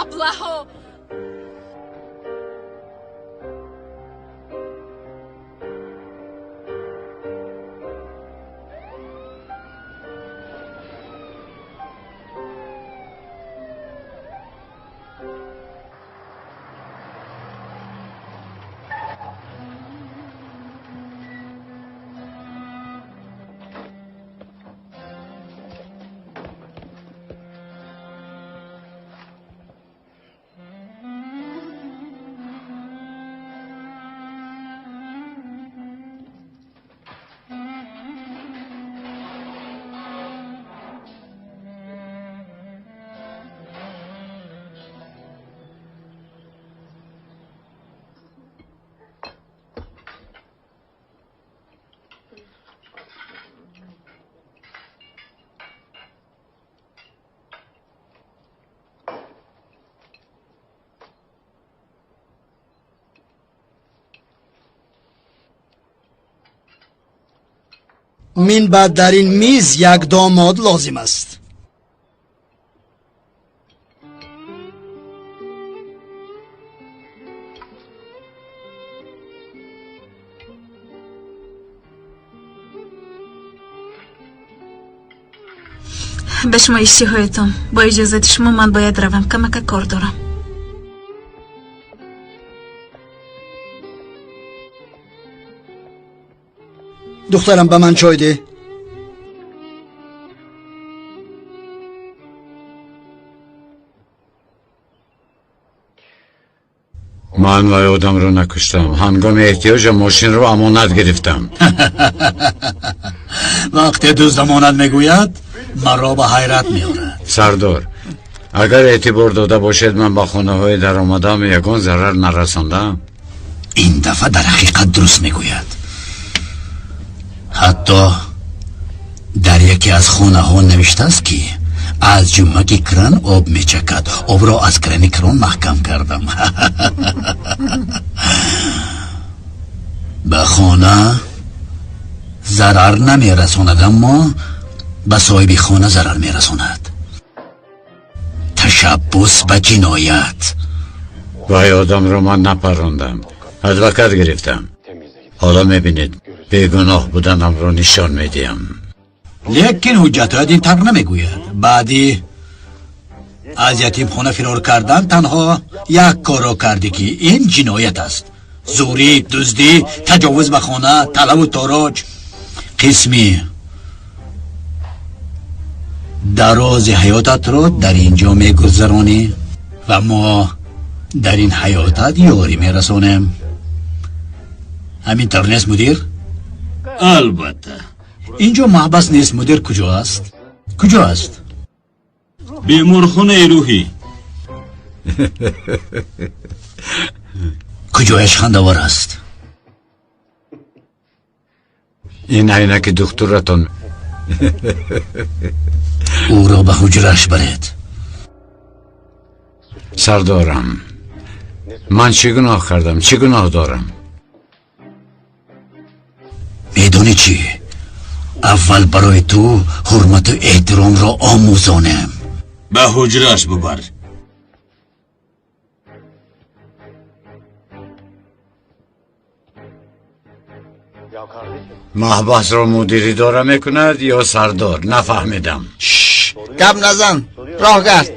Аблаҳо! Мин баъд дар ин миз як домод лозим аст. Ба шумо иштиҳоятон. Бо иҷозати шумо ман бояд равам, камака кор дорам. Духтарам, ба ман чой деҳ. Ман вай одамро накуштам. Ҳангоми эҳтиёҷам мошинро амонат гирифтам. Вақте дузд амонат мегӯяд, маро ба ҳайрат меорад. Сардор, агар эътибор дода бошед, ман ба хонаҳои даромадам ягон зарар нарасондам. Ин дафъа дар ҳақиқат дуруст мегӯяд. Ҳатто дар яке аз хонаҳо навиштааст, ки аз ҷумаки кран об мечакад. Обро аз крани крон маҳкам кардам. Ба хона зарар намерасонад, аммо ба соҳиби хона зарар мерасонад. Ташаббус ба ҷиноят. Вай одамро ман напарондам, адвокат гирифтам. Ҳоло мебинед, бегуноҳ буданамро нишон медиҳам. Лекин ҳуҷҷатҳоят ин тавр намегӯяд. Баъди аз ятимхона фирор кардан танҳо як корро кардӣ, ки ин ҷиноят аст. Зӯрӣ, дуздӣ, таҷовуз ба хона, талаву тороҷ. Қисми дарози ҳаётатро дар ин ҷо мегузаронӣ ва мо дар ин ҳаётат ёрӣ мерасонем. Ҳамин тавр нест, мудир? Албатта. Инҷо маҳбас нест, мудир. Куҷо аст? Куҷо аст? Беморхонаи рӯҳӣ. Куҷояш хандавор аст? Ин айнаки духтуратон. Ӯро ба ҳуҷраш баред. Сардорам, ман чӣ гуноҳ кардам? Чӣ гуноҳ дорам? Медонӣ чӣ? Аввал барои ту ҳурмату эҳтиромро омӯзонем. Ба ҳуҷраш бубар. Маҳбасро мудир идора мекунад ё сардор? Нафаҳмидам. Гап назан, роҳ гард.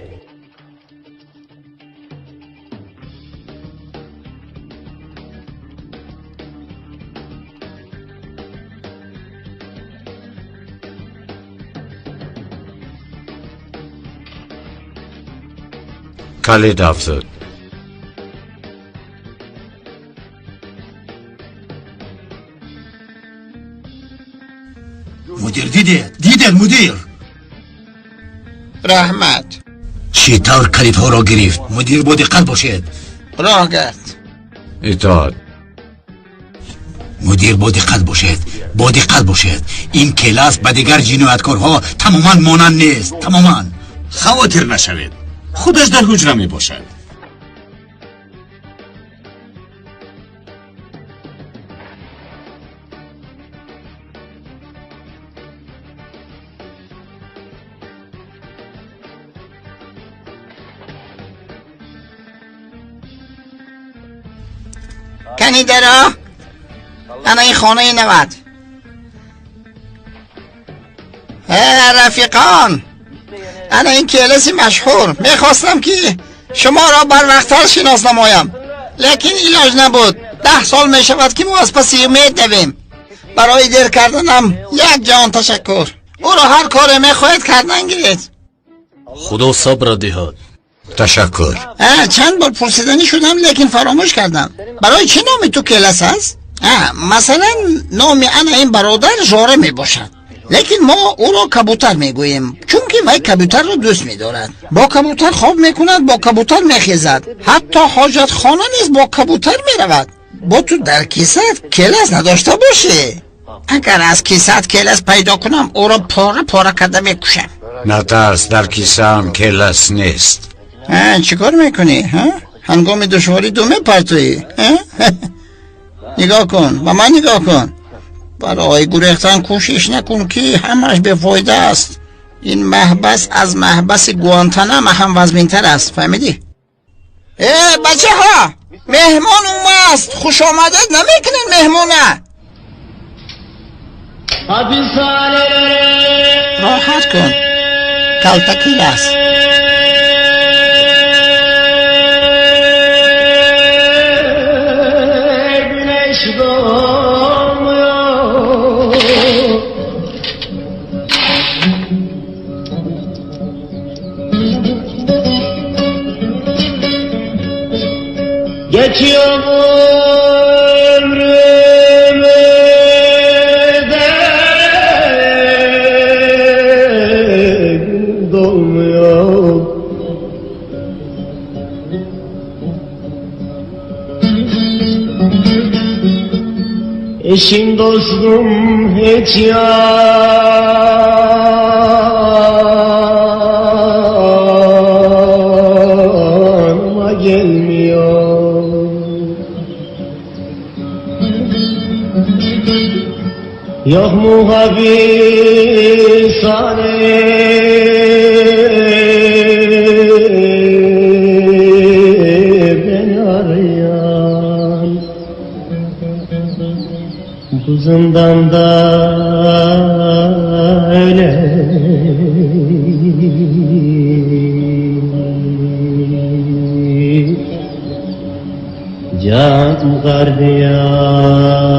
Калид афзуд. Мудир, дидед? Дидед, мудир? Раҳмат. Чӣ тавр калидҳоро гирифт? Мудир, бо диққат бошед. Роҳ гард. Итоат. Мудир, бо диққат бошед, бо диққат бошед. Ин келас ба дигар ҷинояткорҳо тамоман монанд нест, тамоман. Хавотир нашавед, худаш дар ҳуҷра мебошад. Кани даро, ана ин хонаи навад. Рафиқон, ана ин келаси машҳур. Мехостам ки шуморо барвақттар шинос намоям, лекин илоҷ набуд. 10 сол мешавад ки мо аз паси умед давем. Барои дер карданам як ҷаҳон ташаккур. Ӯро ҳар коре мехоҳед кардан гиред. Худо сабра диҳад. Ташаккур. Чанд бор пурсиданӣ шудам, лекин фаромӯш кардам. Барои чӣ номи ту Келас аст? Масалан, номи ана ин бародар Жора мебошад, лекин мо ӯро кабутар мегӯем, чунки вай кабутарро дӯст медорад. Бо кабутар хоб мекунад, бо кабутар мехезад, ҳатто ҳоҷатхона низ бо кабутар меравад. Бо ту дар кисат келас надошта бошӣ. Агар аз кисат келас пайдо кунам, ӯро пора пора карда мекушам. Натарс, дар кисаам келас нест. Чӣ кор мекунӣ? Ҳангоми душворӣ ду мепартоӣ? Нигоҳ кун, ба ман нигоҳ кун. Барои гурехтан кӯшиш накун, ки ҳамаш бефоида аст. Ин маҳбас аз маҳбаси Гуантанама ҳам вазминтар аст, фаҳмидӣ? Э, бачаҳо, меҳмон умаст. Хушомадед намекунед меҳмона? Роҳат кун, калтакил аст. Geçiyor ömrümüzde, gün dolmuyor. Eşim dostum hiç yanıma gelmiyor. Yok mu hapishane beni arayan? Bu zindanda öyle can gardiyan.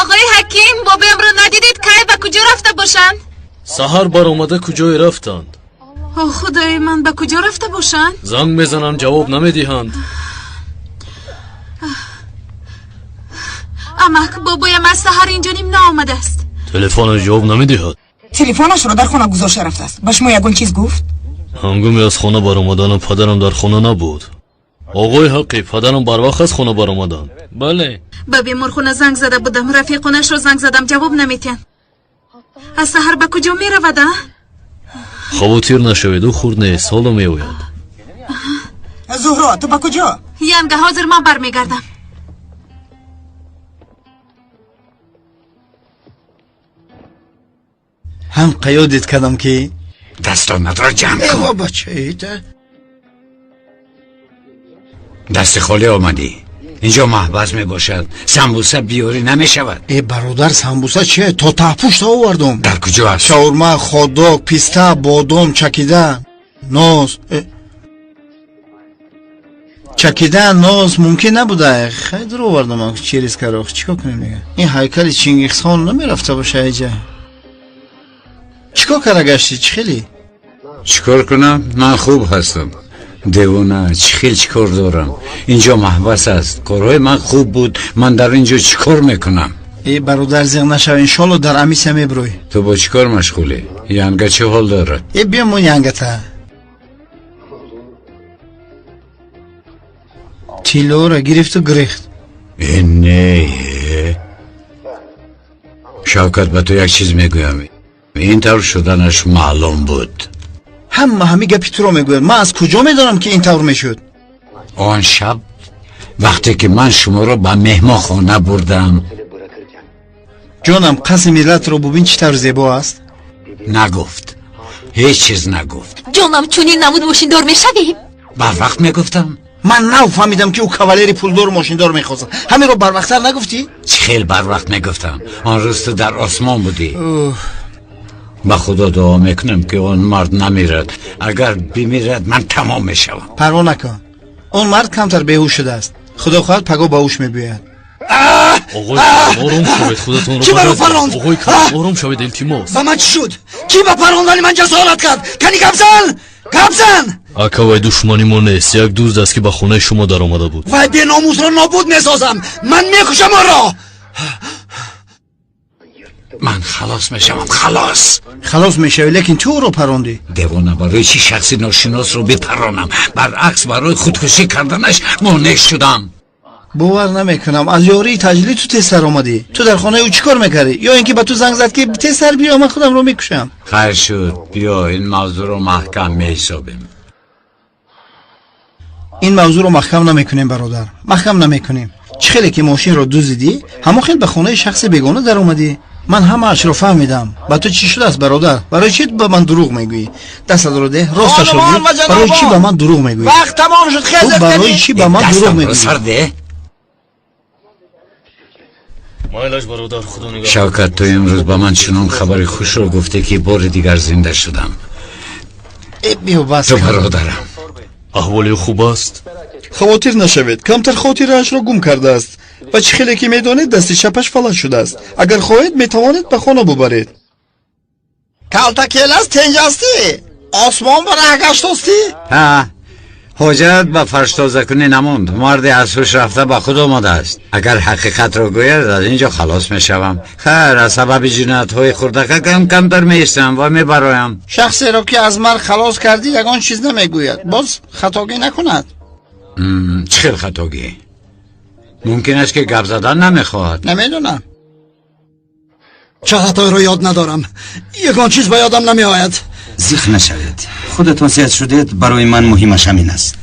Оғои ҳаким, бобоямро надидед? Кай ба куҷо рафта бошанд? Саҳар баромада куҷое рафтанд? О, худои ман, ба куҷо рафта бошанд? Занг мезанам, ҷавоб намедиҳанд. Амак, бобоям аз саҳар инҷо ним наомадааст. Телефонаш ҷавоб намедиҳад. Телефонашро дар хона гузошта рафтааст. Ба шумо ягон чиз гуфт? Ҳангоми аз хона баромаданам падарам дар хона набуд. Оғои ҳаққӣ, падарам барвақт аз хона баромаданд. Бале. Ба беморхона занг зада будам, рафиқонашро занг задам, ҷавоб наметиҳанд. Аз саҳар ба куҷо меравад, а? Хавотир нашавед, ӯ хурд нест, ҳоло меояд. Зуҳро, ту ба куҷо? Янга, ҳозир ман бармегардам. Ҳам қаёдит кардам ки дастонатро ҷамъ кун. Эва бачаита, дасти холӣ омадӣ. Инҷо маҳбас мебошад, самбуса биёрӣ намешавад. Э бародар, самбуса чие? То таҳпушта овардум. Дар куҷо аст? Шаурма, ходок, писта, бодом чакида, ноз. Чакидан ноз мумкин набуда. Хай дуровардам через карох. Чикор кунем дига? Ин ҳайкали Чингисхон намерафта боша иҷа. Чикор кара гаштӣ? Чӣ хеле? Чикор кунам? Ман хуб ҳастам. Девона, чӣ хел чикор дорам? Инҷо маҳбас аст. Корҳои ман хуб буд. Ман дар инҷо чикор мекунам? Э бародар, зиқ нашав, иншолло дар амиса мебрӯй. Ту бо чикор машғулӣ? Янга чӣ ҳол дорад? Э биё мо янгата. Тиллоро гирифту гирехт. Э не. Шавкат, ба ту як чиз мегӯям. Ин тавр шуданаш маълум буд. Ҳама ҳами гапи туро мегӯяд. Ман аз куҷо медонам ки ин тавр мешуд? Он шаб вақте ки ман шуморо ба меҳмонхона бурдам. Ҷонам, қасри миллатро бубин чӣ тавр зебо аст. Нагуфт. Ҳеҷ чиз нагуфт. Ҷонам, чунин намуд мошиндор мешавӣ? Барвақт мегуфтам. Ман нав фаҳмидам ки ӯ кавалери пулдору мошиндор мехостад. Ҳаминро барвақттар нагуфтӣ? Чӣ хел барвақт мегуфтам? Он рӯз ту дар осмон будӣ. Ба худо дуо мекунам ки он мард намирад. Агар бимирад ман тамом мешавам. Парво накун. Он мард камтар беҳуш шудааст. Худо хоҳад пагоҳ ба ҳуш мебиёяд. Оғои, ором шавед, худатонро. Кӣ маро паронд? Оғои, ором шавед, илтимос. Ба ман чӣ шуд? Кӣ ба парондани ман ҷасорат кард? Кани гап зан! Гап зан! Ака, вай душмани мо нест. Як дузд аст ки ба хонаи шумо даромада буд. Вай беномусро нобуд месозам. Ман мекушам онро. Ман халос мешавам, халос. Халос мешавӣ, лекин ту ӯро парондӣ. Девона, барои чӣ шахси ношиносро бипаронам? Баръакс, барои худкушӣ карданаш монеъ шудам. Бовар намекунам, аз ёрии таҷлил ту тезтар омадӣ. Ту дар хонаи ӯ чӣ кор мекардӣ? Ё ин ки ба ту занг зад ки тезтар биё, ман худамро мекушам? Хайр шуд, биё ин мавзӯъро маҳкам меҳисобем. Ин мавзӯъро маҳкам намекунем, бародар, маҳкам намекунем. Чӣ хеле ки мошинро дуздидӣ, ҳамон хел ба хонаи шахси бегона даромадӣ. Ман ҳамаашро фаҳмидам. Ба ту чӣ шудааст, бародар? Барои чӣ ба ман дурӯғ мегӯӣ? Дастатро деҳ, росташро гӯ. Барои чӣ ба ман дурӯғ мегӯӣ? Вақт тамом шуд, хезат. Барои чӣ ба ман дурӯғ мегӯӣ? Сар деҳ. Майлаш, бародар, худо нигаҳ. Шавкат, ту имрӯз ба ман чунон хабари хушро гуфтӣ ки бори дигар зинда шудам. Биё бас. Ту бародарам. Аҳволи хуб аст? Хавотир нашавед, камтар хотираашро гум кардааст. Ва чӣ хеле ки медонед, дасти чапаш фалаҷ шудааст. Агар хоҳед, метавонед ба хона бубаред. Калта келас тенҷастӣ? Осмон ба раҳ гаштостӣ? Ҳа, ҳоҷат ба фарштозакунӣ намонд. Марде аз ҳуш рафта ба худ омадааст. Агар ҳақиқатро гӯяд, аз ин ҷо халос мешавам. Хайр, аз сабаби ҷиноятҳои хурдакакам камтар меистам ва мебароям. Шахсеро ки аз марг халос кардӣ, ягон чиз намегӯяд. Боз хатогӣ накунад. Чӣ хел хатогӣ? Мумкин аст ки гап задан намехоҳад. Намедонам. Чӣ хатоеро ёд надорам. Ягон чиз ба ёдам намеояд. Зиқ нашавед. Худатон сиҳат шудед, барои ман муҳимаш ҳамин аст.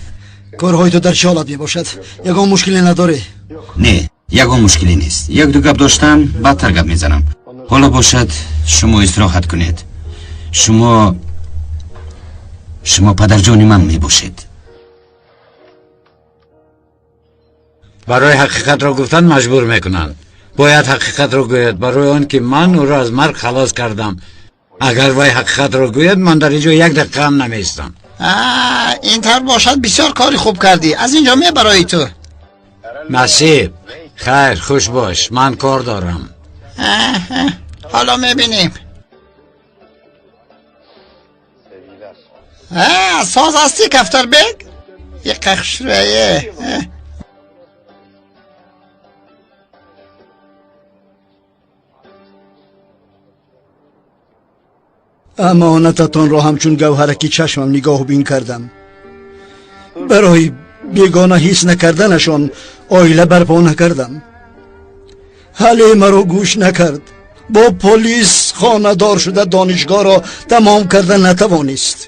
Корҳои ту дар чӣ ҳолат мебошад? Ягон мушкиле надорӣ? Не, ягон мушкиле нест. Як-ду гап доштам, баъдтар гап мезанам. Ҳоло бошад, шумо истироҳат кунед. Шумо падарҷони ман мебошед. Барои ҳақиқатро гуфтан маҷбур мекунанд. Бояд ҳақиқатро гӯяд, барои он ки ман ӯро аз марг халос кардам. Агар вай ҳақиқатро гӯяд, ман дар ин ҷо як дақиқа ҳам намеистам. Ин тавр бошад, бисёр кори хуб кардӣ. Аз ин ҷо мебароӣ ту. Насиб, хайр, хуш бош, ман кор дорам. Ҳоло мебинем. Соз ҳастӣ, Кафтарбек? Иқа хушрӯе. Амонататонро ҳамчун гавҳараки чашмам нигоҳбин кардам. Барои бегона ҳис накарданашон оила барпо накардам. Ҳале маро гӯш накард. Бо полис хонадор шуда донишгоҳро тамом карда натавонист.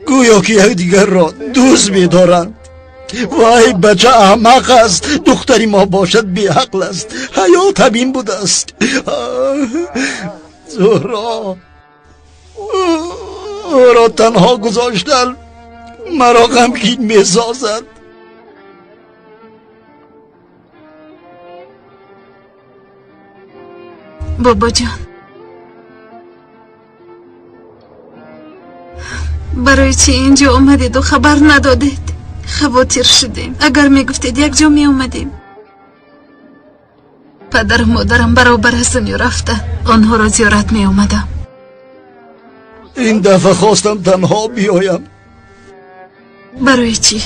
Гӯё ки якдигарро дӯст медоранд. Вай бача аҳмақ аст, духтари мо бошад беақл аст. Ҳаёт ҳамин будааст. Зуҳро, ӯро танҳо гузоштан маро ғамгин месозад. Бобоҷон, Барои чӣ инҷо омадеду хабар надодед? Хавотир шудем. Агар мегуфтед, якҷо меомадем. Падару модарам баробар аз дунё рафта, онҳоро зиёрат меомадам. Ин дафъа хостам танҳо биёям. Барои чӣ?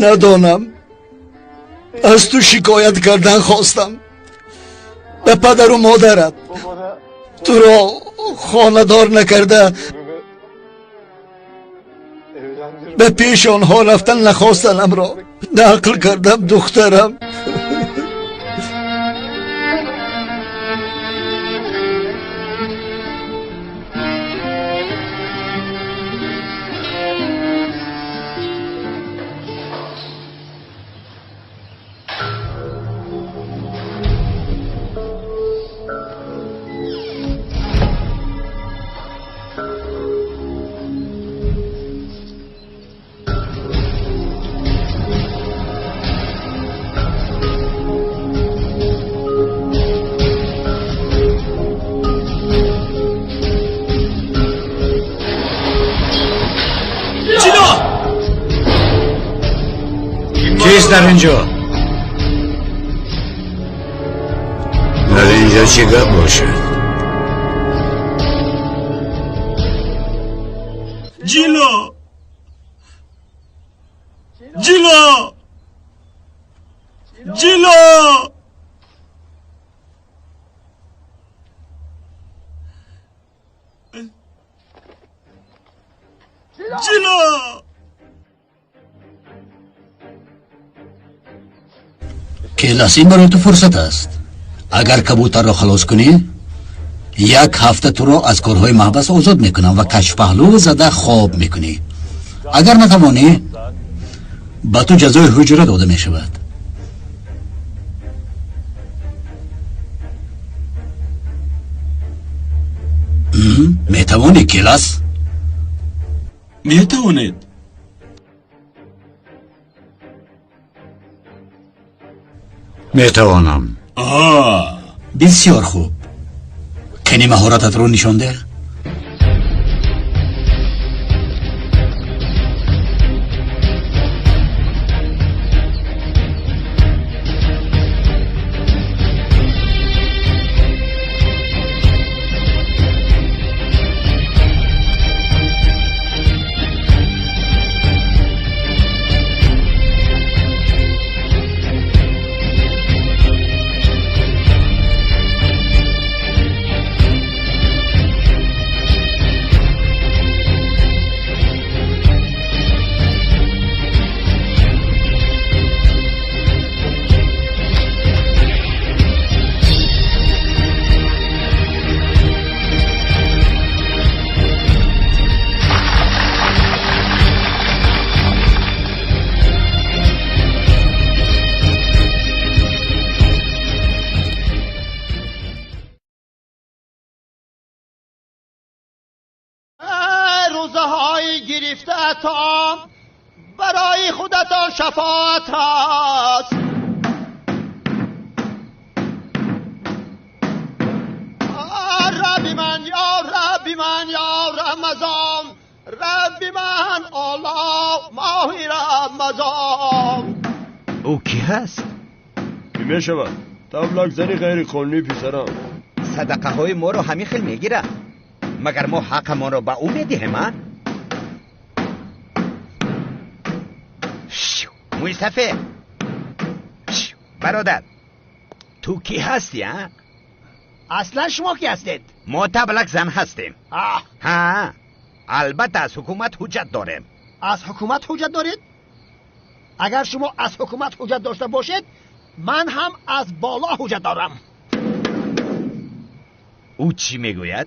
Надонам. Аз ту шикоят кардан хостам ба падару модарат. Туро хонадор накарда ба пеши онҳо рафтан нахостанамро нақл кардам, духтарам. Кист дар инҷо? Дар инҷо чӣ гап бошад? Ҷило! Ҷило! Ҷило! Ҷило! Келас, ин барои ту фурсат аст. Агар кабутарро халос кунӣ, як ҳафта туро аз корҳои маҳбас озод мекунам ва кашфпаҳлӯ зада хоб мекунӣ. Агар натавонӣ, ба ту ҷазои ҳуҷра дода мешавад. Метавонӣ, Келас? Метавонед. Метавонам. Бисёр хуб. Кани маҳорататро нишон деҳ. گرفته‌تان برای خودتان شفاعت هست. ربی من یا ربی من یا رمضان، ربی من الله ماه رمضان. او کی هست؟ کی میشود؟ تبلک زنی غیر قانونی پسرم. صدقه های ما رو همین خیل میگیره. مگر ما حق ما رو به او میدهیم؟ موی سفید، برادر، تو کی هستی؟ ها؟ اصلا شما کی هستید؟ ما تبلک زن هستیم. ها، البته از حکومت حجت داریم. از حکومت حجت دارید؟ اگر شما از حکومت حجت داشته باشید، من هم از بالا حجت دارم. او چی میگوید؟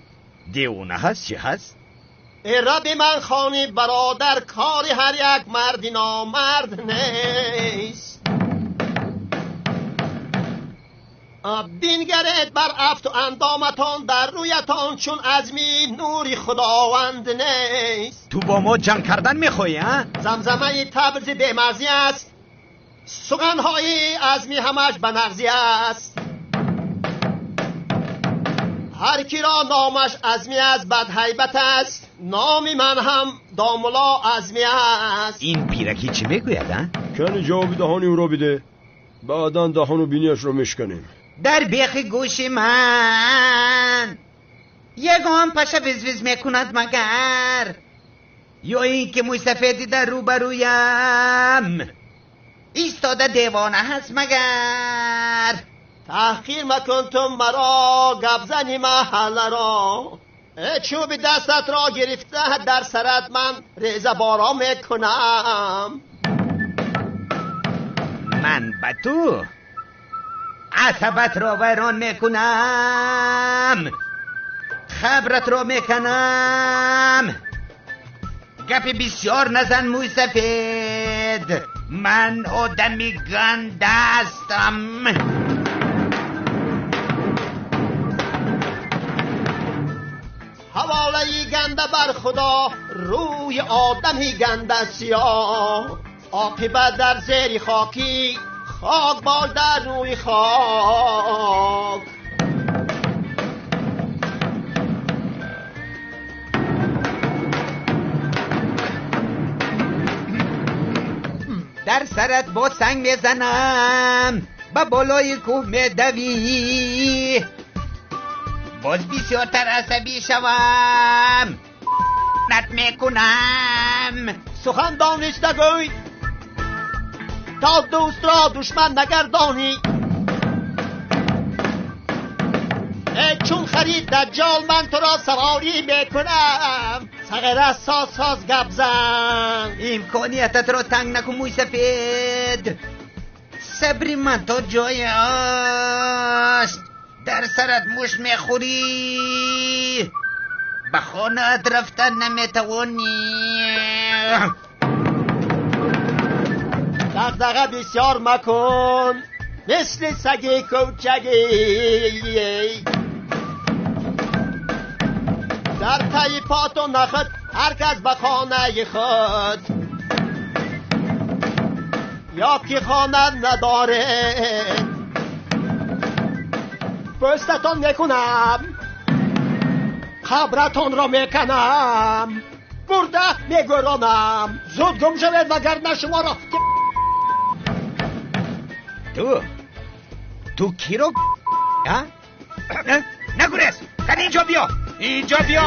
دیوانه هست چی هست؟ ای رب من خانی برادر، کار هر یک مرد نامرد نیست. بینگرید بر افت و اندامتان، در رویتان چون عزمی نوری خداوند نیست. تو با ما جنگ کردن میخوایی؟ ها؟ زمزمه تبرز بیمرزی است، سخنهای عزمی همش به نغزی است. Ҳар киро номаш Азмӣ аст бадҳайбат аст. Номи ман ҳам домулло Азмӣ аст. Ин пиракӣ чӣ мегӯяд, а? Кани ҷавоби даҳони ӯро биде, баъдан даҳону бинияшро мешканем. Дар бехи гӯши ман ягон паша виз-виз мекунад магар? Ё ин ки мӯйсафеди дар рӯбарӯям истода девона ҳаст магар? Таҳқир макун ту маро, гапзани маҳалларо. Чӯби дастатро гирифта дар сарат ман резаборо мекунам. Ман ба ту асабатро вайрон мекунам, хабратро мекунам. Гапи бисёр назан мӯйсафед, ман одами ганда ҳастам. Ҳаволаи ганда бар Худо, рӯи одами ганда сиёҳ. Оқибат дар зери хокӣ, хок бош дар рӯи хок. Дар сарат бо санг мезанам, ба болои кӯҳ медавӣ. Боз бисёртар асабӣ шавам, нат мекунам. Сухан дониста гӯй, то дӯстро душман нагардонӣ. Чун харид даҷҷол ман туро саворӣ мекунам. Сағира соз соз гап зан. Имкониятатро танг накун мӯйсафед. Сабри ман то ҷое аст. Дар сарат муш мехӯрӣ, ба хонаат рафтан наметавонӣ. Дағдаға бисёр макун, мисли саги кӯчагӣ. Дар таи поту нахӯд ҳар кас ба хонаи худ. Ё ки хона надоред, пӯстатон мекунам, қабратонро меканам, бурда мегӯронам. Зуд гум шавед, вагарна шуморо. Ту киро а? Нагурез! Кани инҷо биё! Инҷо биё!